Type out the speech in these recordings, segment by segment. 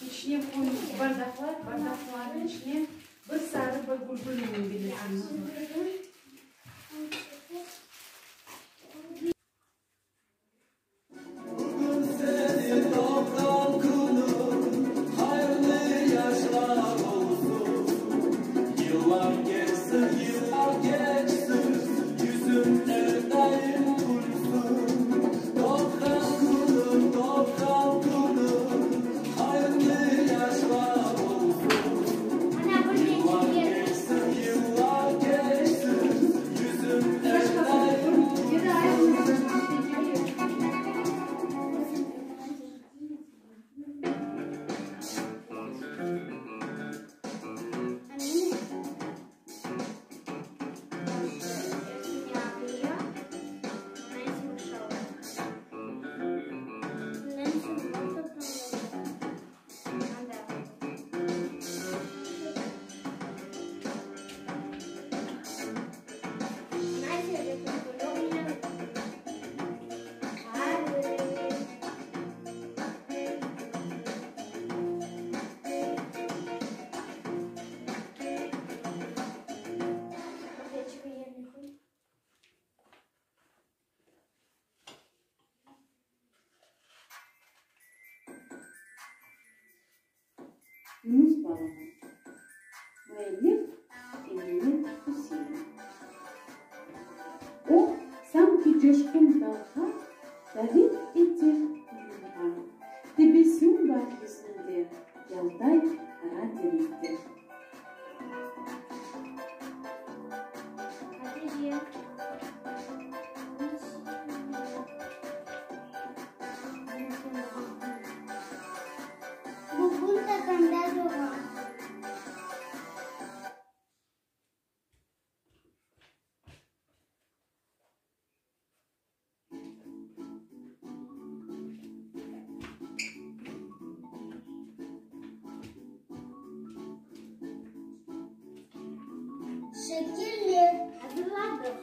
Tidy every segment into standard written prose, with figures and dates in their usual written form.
İçine qoyuñız bardaqlar, bardaqlarnıñ içine bir sarı, bir gülgül belesiñiz. Yunus balığı. Müellif Emine Üsein. O, sanki coşqun dalğa, davet ete oyunğa. Tebessüm bar yüzünde, yaltay Qara deñizde. Bugün taqanda doğğan kün. Şekiller azırladıq.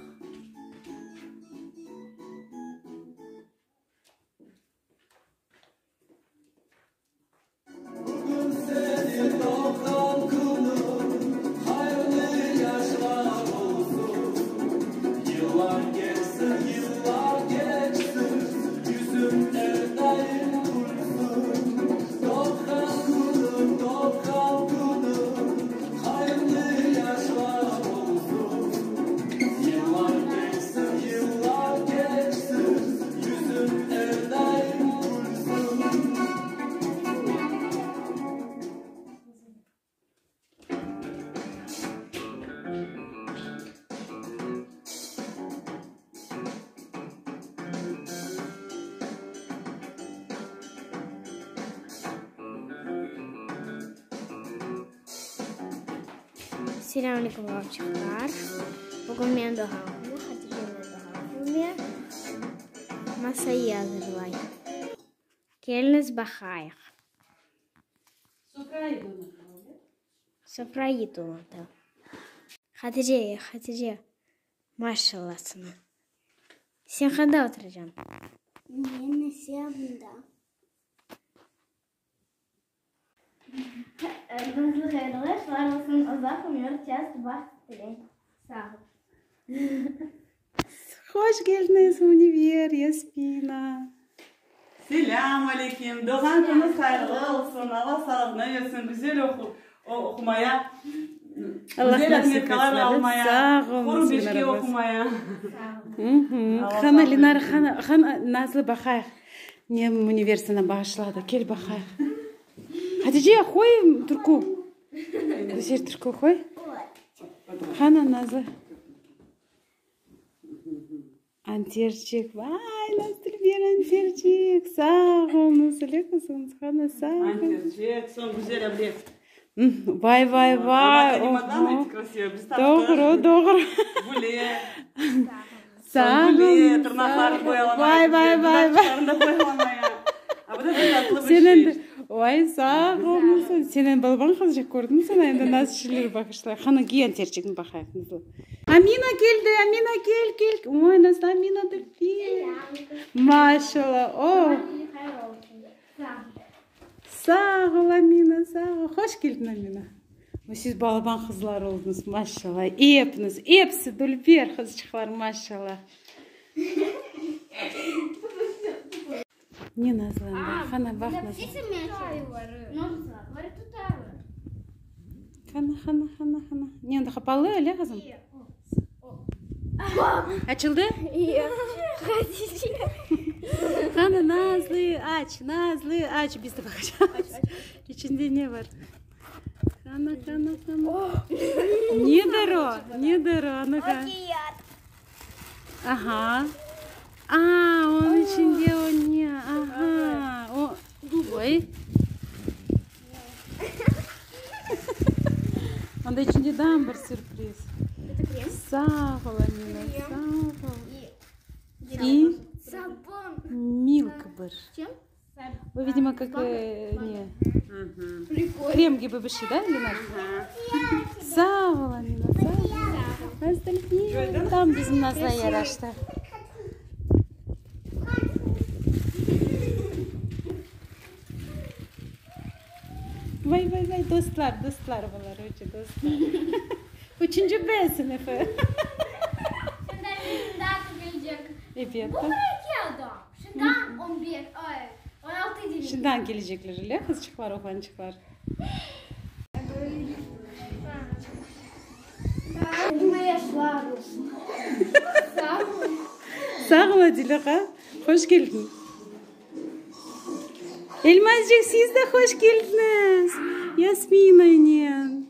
Selâm aleyküm balaçıqlar. Bugün menim doğğan künüm, Haticeniñ doğğan künü. Masayı azırlay. Keliñiz baqayıq. Sofrayı donata. Hatice, Hatice, maşallah sana. Sen qanda oturacañ? Men ise bunda. Nazlı hayırlı yaşlar olsun, uzaq ömür, çast, baht tileyim. Sağ ol. Hoş keldiñiz, Muniver, Yasmina. Selâm aleyküm! Doğğan künüñiz hayırlı olsun! Alla sağlığını bersin, güzel oqu, oqumaya, Allah güzel nasip otmetkalar etsin. almaya, Sağ oluñız, forum Lenara beşke ablası. oqumaya. Qana, Lenara, qana, qana, Nazlı, baqayıq, ne Muniver sana bağışladı, kel baqayıq. Hatice, qoy türkü. Güzel türkü qoy. Qana, Nazlı. Anterçik, vay, nasıl bir anterçik, sağ oluñız, öyle qızım, qana, sağ oluñız. Anterçik, soñ güzel oblet. Vay, vay, vay, oho, doğru, doğru. Güle. Sağ Soñ güle, oluñız, tırnaqlarını boyalamaya, vay, vay, vay, vay. dudaqlarını da boyalamaya. A bu da bir tatlı bir Sen şey. endi, vay, sağ oluñız, sen endi balaban qızçıq, kördiñmi sen endi nasıl şeyler bağışlay. Qana, kiy anterçikni baqayıq, nasıl. Amina keldi, Amina kel, kel. Oy, nasıl Amina dülber. Maşallah, o. Sağ ol, Amina, sağ ol. Hoş keldiñ, Amina. Oy, siz balaban qızlar oldıñız, maşallah. Epiñiz, episi dülber qızçıqlar, maşallah. Ne Nazlı anda? Qana, baq Nazlı. Qana, qana, qana, qana. Ne anda qapalı, öyle qızım? Açıldı? Qana, Nazlı, aç, Nazlı, aç, biz de baqacağız. İçinde ne bar? Qana, qana, qana. Nedir o? Nedir o? A nu-ka. Aha. A, onıñ içinde o ne? Aha. O, oy. Onda içinde daa bir sürpriz. Sağ ol, Amina, sağ ol. И milk bir. Bu, vidimo, kak, ne, krem kibi bir şey, da, Lina? Sağ ol, Amina, sağ ol. Nasıl Tam bizim Nazlığa yaraştı. Vay, vay, vay, dostlar, dostlar bular, öyle dostlar. Üçünci B sınıfı. Ebet. Şundan kelecekler, öyle, qızçıqlar, oğlançıqlar. Sağ ol, Adile ağa. Hoş keldiñ. Elmazcıq, siz de hoş keldiñiz. Yasminanen.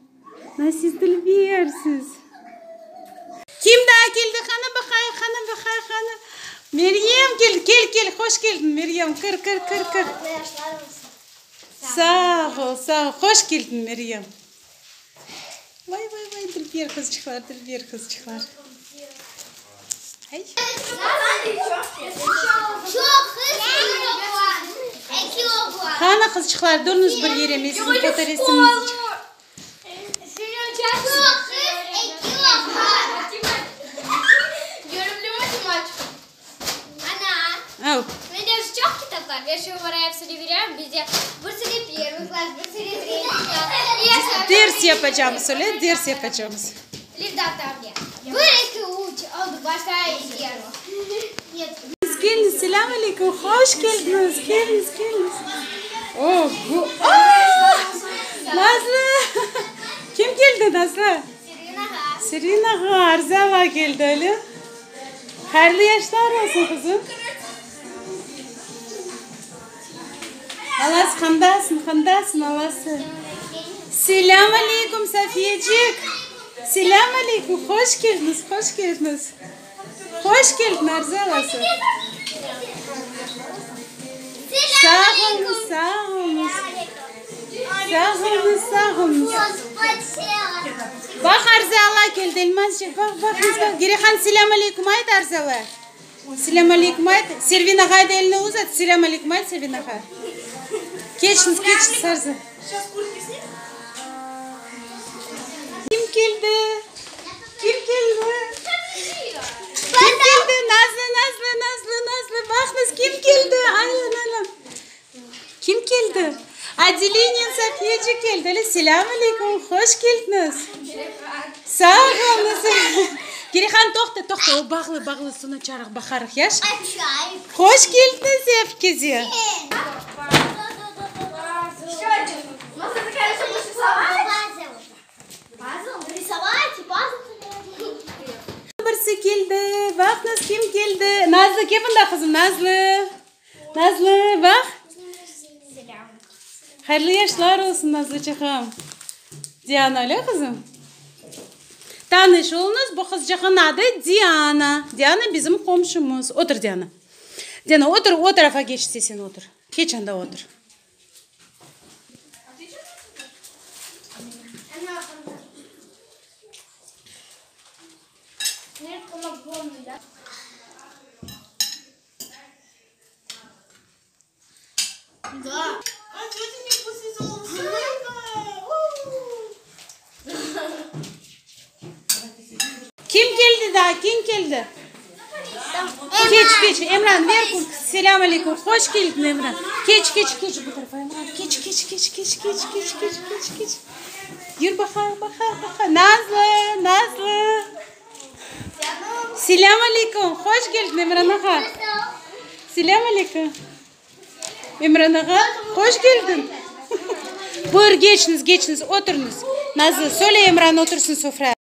Na siz dülbersiz. Kim daa keldi? Qana baqayıq, qana baqayıq, qana. Meryem keldi. Kel, kel, hoş keldiñ, Meryem. Kir, kir, kir, kir. Sağ ol, sağ ol. Hoş keldiñ, Meryem. Vay, vay, vay, dülber qızçıqlar, dülber qızçıqlar. Ay. Qana, qızçıqlar, durıñız bir yere, men siziñ fotoresimiñizni çıqarayım. Av. Ders yapacamız, öyle, ders yapacamız. Keliñiz, selâm aleyküm, hoş keldiñiz, keliñiz, keliñiz. O, bu, a! Nazlı! Kim keldi, Nazlı? Serina ağa, Arzu ağa keldi, öyle? Hayırlı yaşlar olsun, qızım. Alası, qandasıñ, qandasıñ, alası? Selâm aleyküm, Safiyecik! Selâm aleyküm, hoş keldiñiz, hoş keldiñiz! Hoş keldiñ, Arzu alası! Sağ oluñız, sağ oluñız! Sağ oluñız, sağ oluñız! Baq, Arzu ala keldi, Elmazcıq, baq, baq, baq! Gerihan, selâm aleyküm ayt, Arzu ala! Selâm aleyküm ayt. Servina ağa da elini uzat. Selâm aleyküm ayt, Servina ağa. Keçiñiz, keçiñiz, Arzu. Kim keldi? Kim keldi? Kim keldi? Nazlı, Nazlı, Nazlı, Nazlı, baqıñız, kim keldi? Aylan, aylan. Kim keldi? Adelinen Safiye. Safiyeci keldi. Öyle, selâm aleyküm, hoş keldiñiz. Sağ oluñız. Kerihan, toqta, toqta, o bağlı, bağlı, soñra çarıq baqarıq, yaş? Hoş keldiñiz evkeze. Birisi keldi, baqıñız kim keldi. Nazlı, kel mında, qızım, Nazlı. Nazlı, baq. Hayırlı yaşlar olsun, Nazlıçığım. Diana, öyle, qızım? Tanış oluñız, bu qızçığın adı Diana. Diana bizim qomşumız. Otur, Diana. Diana, otur, o tarafa keç istesen, otur. Keç anda otur. Kim keldi daa? Kim keldi? Keç, keç, Emran, ver selâm aleyküm, hoş keldiñ, Emran. Keç, keç, keç bu tarafa, Emran, keç, keç, keç, keç, keç, keç, keç, keç, keç. Yür baqayıq, baqayıq, baqayıq. Nazlı, Nazlı. Selâm aleyküm, hoş keldiñ, Emran ağa. Selâm aleyküm. Emran ağa, hoş keldiñ. Buyur, keçiñiz, keçiñiz, oturıñız. Nazlı, söyle Emran otursın sofraya.